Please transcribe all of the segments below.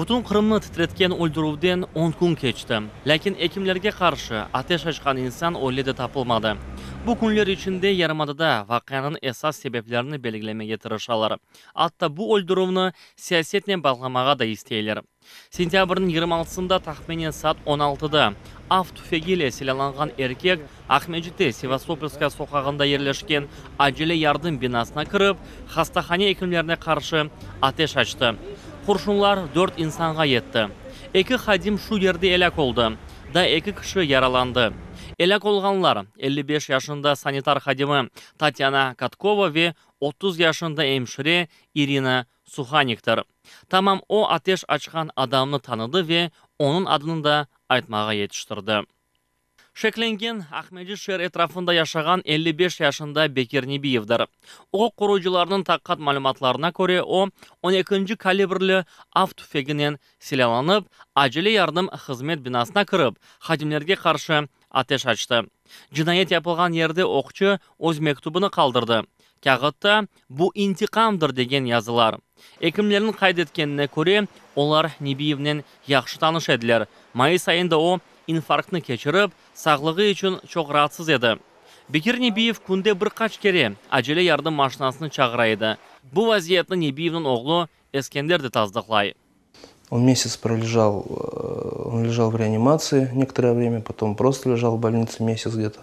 Bütün Qırımnı titretken öldürüvden on kün keçti, lâkin ekimlerge qarşı ateş açqan insan öyle de tapılmadı. Bu künler içinde yarımadada vaqianıñ esas sebeplerini belgilemege tırışalar. Atta bu öldürüvni siyasetnen bağlamağa da isteyler. Sentâbrniñ 26-sında tahminen saat 16-da av tüfegi ile silâlanğan erkek Aqmescitte Sevastopolskaya soqağında yerleşken acele yardım binasına kirip, hastahane ekimlerine qarşı ateş açtı. Qurşunlar dört insanğa yetti. Eki hadim şu yerde elâk oldı, daa eki kişi yaralandı. Elâk olğanlar, 55 yaşında sanitar hadimi Tatyana Katkova ve 30 yaşında emşire İrina Suhaniktir. Tamam o ateş açqan adamnı tanıdı ve onıñ adını da aytmağa yetiştirdi. Şeklengen, Aqmescit şeer etrafında yaşağan 55 yaşında Bekir Nebiyevdir. Uquq qoruyıcılarnıñ taqiqat malümatlarına köre, o, on ekinci kalibrli av tüfeginen silâlanıp, acele yardım hızmet binasına kirip, hadimlerge qarşı ateş açtı. Cinayet yapılğan yerde oqçu öz mektübini qaldırdı. Kâğıtta, Bu intiqamdır degen yazılar. Ekimlerniñ qayd etkenine köre, olar Nebiyevnen yahşı tanış ediler. Mayıs ayında o, infarktnı keçirip, sağlığı içün çoq raatsız edi. Bekir Nebiyev künde bir qaç kere acele yardım maşinasını çağıra edi. Bu vaziyetni Nebiyevniñ oğlu Eskender de tasdıqlay. On месяц пролежал, он лежал в реанимации некоторое время, потом просто лежал в больнице месяц где-то.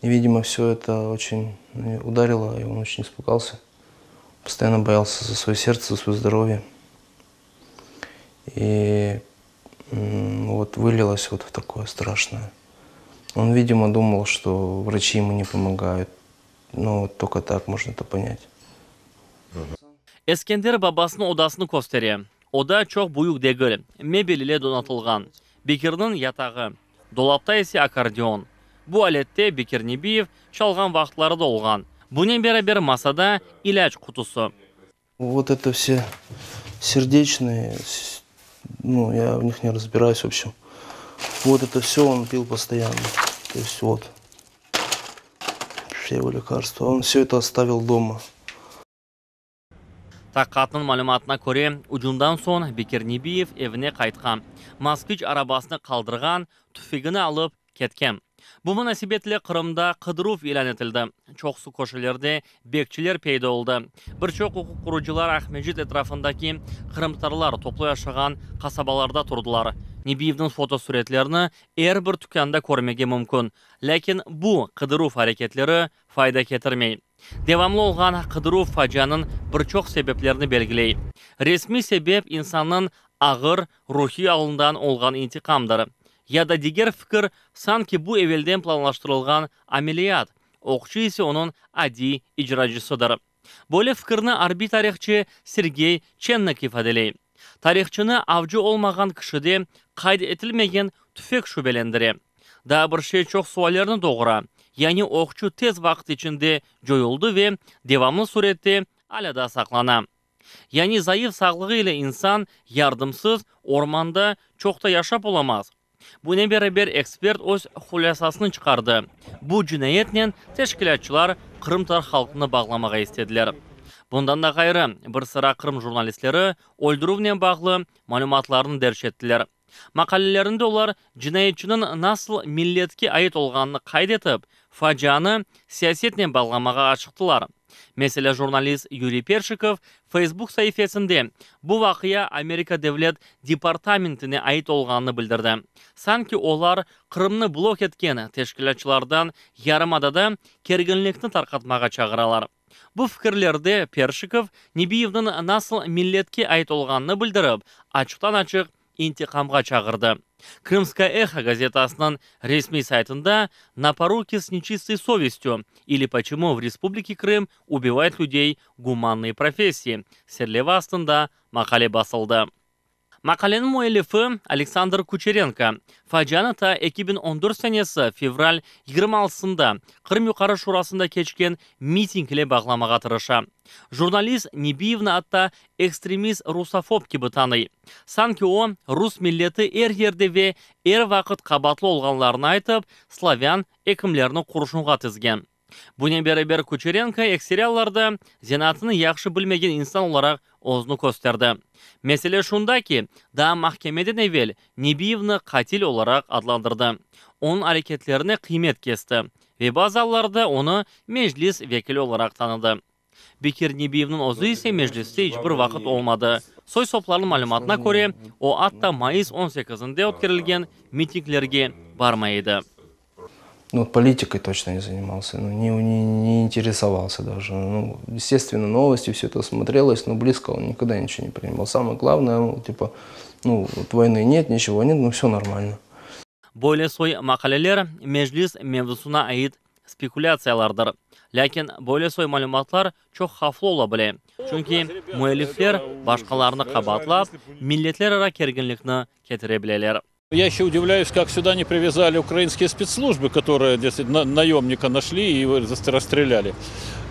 И, видимо, все это очень ударило, и он очень испугался. Постоянно боялся за свое сердце, за свое здоровье. И вот вылилось вот в такое страшное. Он, видимо, думал, что врачи ему не помогают. Ну, вот только так можно это понять. Eskender babasınıñ odasını köstere. Oda çoq büyük degil, mebel ile donatılğan. Bekirniñ yatağı. Dolapta ise akkordeon. Bu alette Bekir Nebiyev çalğan vaqıtları da olğan. Bunen beraber masada ilâc qutusı. Vot eto vse serdечные, nu, ya v них ne razbirayus, v obşem. Vot eto vse on pil postoyanno. To est vot. Vse ego lekarstva. On vse eto ostavil doma. Taqiqatnıñ malümatına köre, ücümdan soñ Bekir Nebiyev evine qaytqan, Moskviç arabasını qaldırğan, tüfegini alıp, ketken. Bu munasebetle Qırımda qıdıruv ilân etildi. Çoqusı köşelerde bekçiler peyda oldı. Bir çoq uquq qorucılar Aqmescit etrafındaki qırımtatarlar toplu yaşağan qasabalarda turdılar. Nebiyevniñ fotosuretlerini er bir tükânda körmege mümkün. Lâkin bu qıdıruv areketleri fayda ketirmey. Devamlı olğan qıdıruv facianıñ bir çoq sebeplerini belgiley. Resmiy sebep insannıñ ağır ruhiy alından olğan intiqamdır. Ya da diger fikir, sanki bu evelden planlaştırılğan ameliyat, oqçu ise onıñ adiy icracısıdır. Böyle fikirni arbiy tarihçı Sergey Çennık ifadeley. Tarihçını avcı olmağan kişide qayd etilmegen tüfek şübelendire. Daa bir şey çoq suallerni doğura, yani oqçu tez vaqıt içinde coyuldı ve devamlı sürette alâ daa saqlana. Yani zayıf sağlığı ile insan yardımsız ormanda çoq da yaşap olamaz. Bunen beraber ekspert öz hulâsasını çıqardı, bu cinayetnen teşkilâtçılar qırımtatar halqını bağlamağa istediler. Bundan da ğayrı, bir sıra Qırım jurnalistleri öldürüvnen bağlı malümatlarnı derc ettiler. Maqalelerinde olar cinayetçiniñ nasıl milletke ait olğanını qayd etip, facianı siyasetnen bağlamağa aşıqtılar. Meselâ, jurnalist Yuriy Perşikov Facebook saifesinde bu vaqia Amerika Devlet departamentine ait olğanını bildirdi. Sanki olar Qırımnı blok etken teşkilâtçılardan yarımadada kerginlikni tarqatmağa çağıralar. Bu fikirlerde Perşikov, Nebiyevniñ nasıl milletke ait olğanını bildirip, açıqtan-açıq intiqamğa çağırdı. Krımskoye eho gazetasınıñ resmiy saytında Na poruki s neçistoy sovestyu, ili Poçemu v Respublike Krım ubivayut lüdey gumannıy professii serleva astında maqale basıldı. Maqaleniñ müellifi Aleksandr Kuçerenko, facianı ta 2014 senesi fevral 26-sında Qırım Yuqarı Şurasında keçken miting ile bağlamağa tırışa. Jurnalist Nebiyevni atta ekstremist-rusofob kibi tanıy. Sanki o, rus milleti er yerde ve er vaqıt qabaatlı olğanlarını aytıp, slavân ekimlerini qurşunğa tizgen. Bunen beraber Kuçerenko ekseri allarda zenaatını yahşı bilmegen insan olaraq özüni kösterdi. Mesele şunda ki, daa mahkemeden evel Nebiyevni qatil olaraq adlandırdı, onıñ areketlerine qıymet kesti ve bazı allarda onı Meclis vekili olaraq tanıdı. Bekir Nebiyevniñ özü ise Mecliste iç bir vaqıt olmadı. Soy-soplarnıñ malümatına köre, o atta mayıs on sekizinde ötkerilgen mitinglerge barmay edi. Nu, politikой точно не занимался, ну, не, не, не интересовался даже. Ну, естественно, новости, все это смотрелось, но близко он никогда ничего не принимал. Самое главное, ну, типа, ну, вот войны нет, ничего нет, ну, все нормально. Böyle soy maqaleler Meclis mevzusına ait spekulâtsiyalardır. Lâkin böyle soy malümatlar çoq havflı ola bile, çünki müellifler başqalarnı qabaatlap, milletlerara kerginlikni ketire bileler. Я еще удивляюсь, как сюда не привязали украинские спецслужбы, которые действительно наемника нашли и его расстреляли.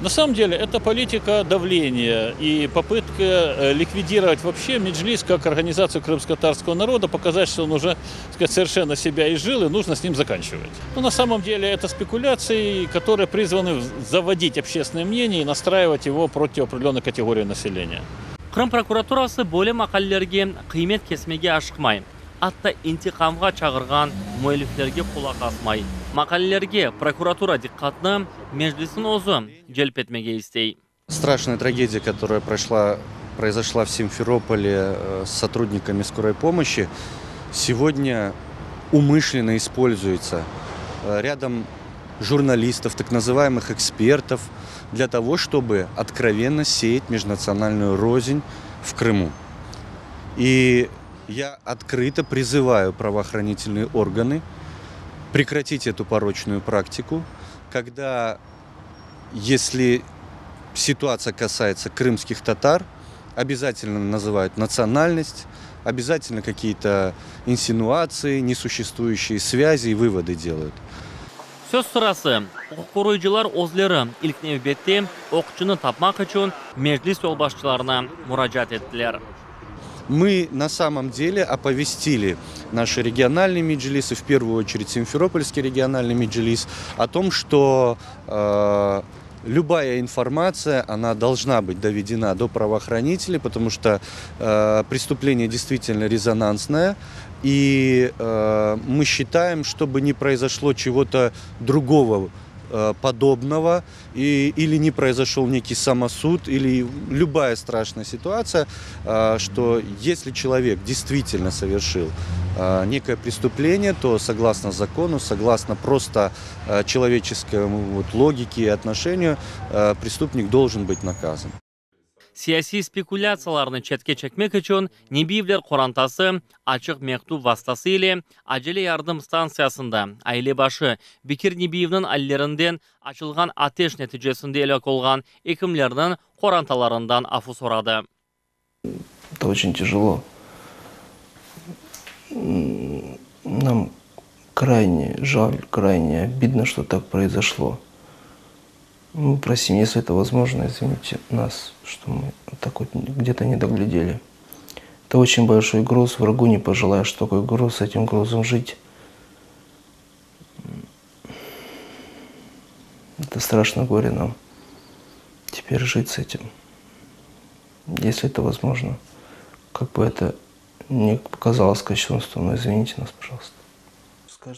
На самом деле это политика давления и попытка э, ликвидировать вообще Меджлис как организацию крымско-татарского народа, показать, что он уже так сказать, совершенно себя изжил и нужно с ним заканчивать. Но на самом деле это спекуляции, которые призваны заводить общественное мнение и настраивать его против определенной категории населения. Qırım prokuraturası böyle maqalelerge qıymet kesmege aşıqmay, atta intiqamğa çağırğan müelliflerge qulaq asmay. Maqalelerge prokuratura diqqatnı Meclisniñ özü celp etmege istey. Страшная трагедия, которая прошла, произошла в Симферополе э, с сотрудниками скорой помощи, сегодня умышленно используется э, рядом журналистов, так называемых экспертов, для того, чтобы откровенно сеять межнациональную рознь в Крыму. И я открыто призываю правоохранительные органы прекратить эту порочную практику, когда, если ситуация касается крымских татар, обязательно называют национальность, обязательно какие-то инсинуации, несуществующие связи и выводы делают. Söz sırası, uquq qoruyıcılar özleri, ilk nevbette, oqçunı tapmaq içün Meclis yolbaşçılarına muracaat ettiler. Мы на самом деле оповестили наши региональные меджлисы, в первую очередь Симферопольский региональный меджлис, о том, что э, любая информация, она должна быть доведена до правоохранителей, потому что э, преступление действительно резонансное. И э, мы считаем, чтобы не произошло чего-то другого э, подобного, и, или не произошел некий самосуд, или любая страшная ситуация, э, что если человек действительно совершил э, некое преступление, то согласно закону, согласно просто человеческой вот, логике и отношению, преступник должен быть наказан. Siyasiy spekulâtsiyalarnı çetke çekmek içün Nebiyevler qorantası açıq mektüp vastası ile acele yardım stantsiyasında aile başı Bekir Nebiyevniñ allerinden açılğan ateş neticesinde elâk olğan ekimlerniñ qorantalarından afu soradı. Это очень тяжело. Нам крайне жаль, крайне обидно, что так произошло. Мы просим, если это возможно, извините нас, что мы вот так вот где-то не доглядели. Это очень большой груз, врагу не пожелаешь такой груз, с этим грузом жить. Это страшно горе нам теперь жить с этим. Если это возможно. Как бы это ни показалось кощунством, но извините нас, пожалуйста.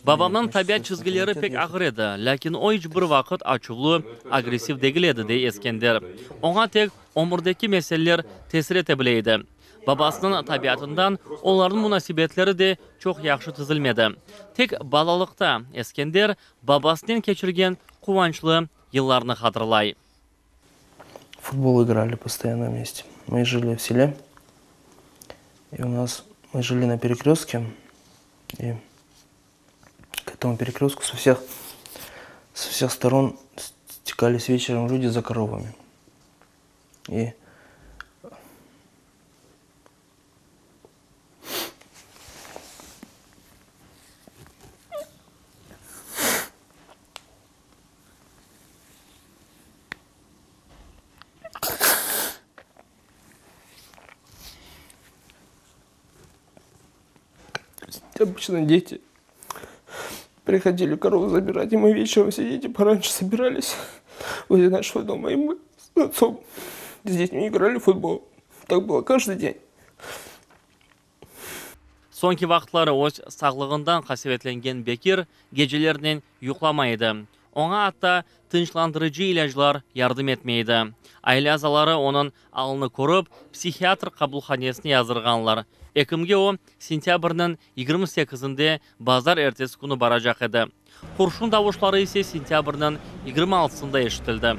Babamnıñ tabiat çizgileri pek ağır edi, lâkin o iç bir vaqıt açuvlı, agressiv degil edi, dey Eskender. Oña tek ömürdeki meseleler tesir ete bile edi. Babasınıñ tabiatından olarnıñ munasebetleri de çoq yahşı tizilmedi. Tek balalıqta Eskender babasınen keçirgen quvançlı yıllarnı hatırlay. Futbol играли постоянно вместе. Мы жили в селе, и у нас мы жили на перекрестке, и к этому перекрестку со всех, со всех сторон стекались вечером люди за коровами. И Обычно дети приходили корову забирать, и мы вечером все дети пораньше собирались возле нашего дома, и мы с отцом с детьми играли в футбол. Так было каждый день. Soñki vaqıtları öz sağlığından qasevetlengen Bekir gecelernen yuqlamay edi. Oña atta tınçlandırıcı ilâclar yardım etmey edi. Aile azaları onıñ alını körip, psihiatr qabulhanesine yazdırğanlar. Ekimge o, sentâbrniñ 28-inde bazar ertesi künü baracaq edi. Qurşun davuşları ise sentâbrniñ 26-sında eşitildi.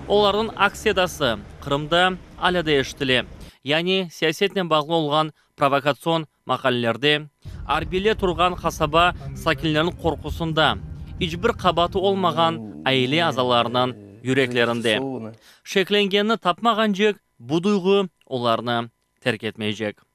Olarnıñ aks sedası Qırımda alâ da eşitile, yani siyasetnen bağlı olğan provokatsion maqalelerde, arbiyler turğan qasaba sakinleriniñ qorqusında, iç bir qabaatı olmağan aile azalarınıñ yüreklerinde. Şeklengenni tapmağancek bu duyğu olarnı terk etmeycek.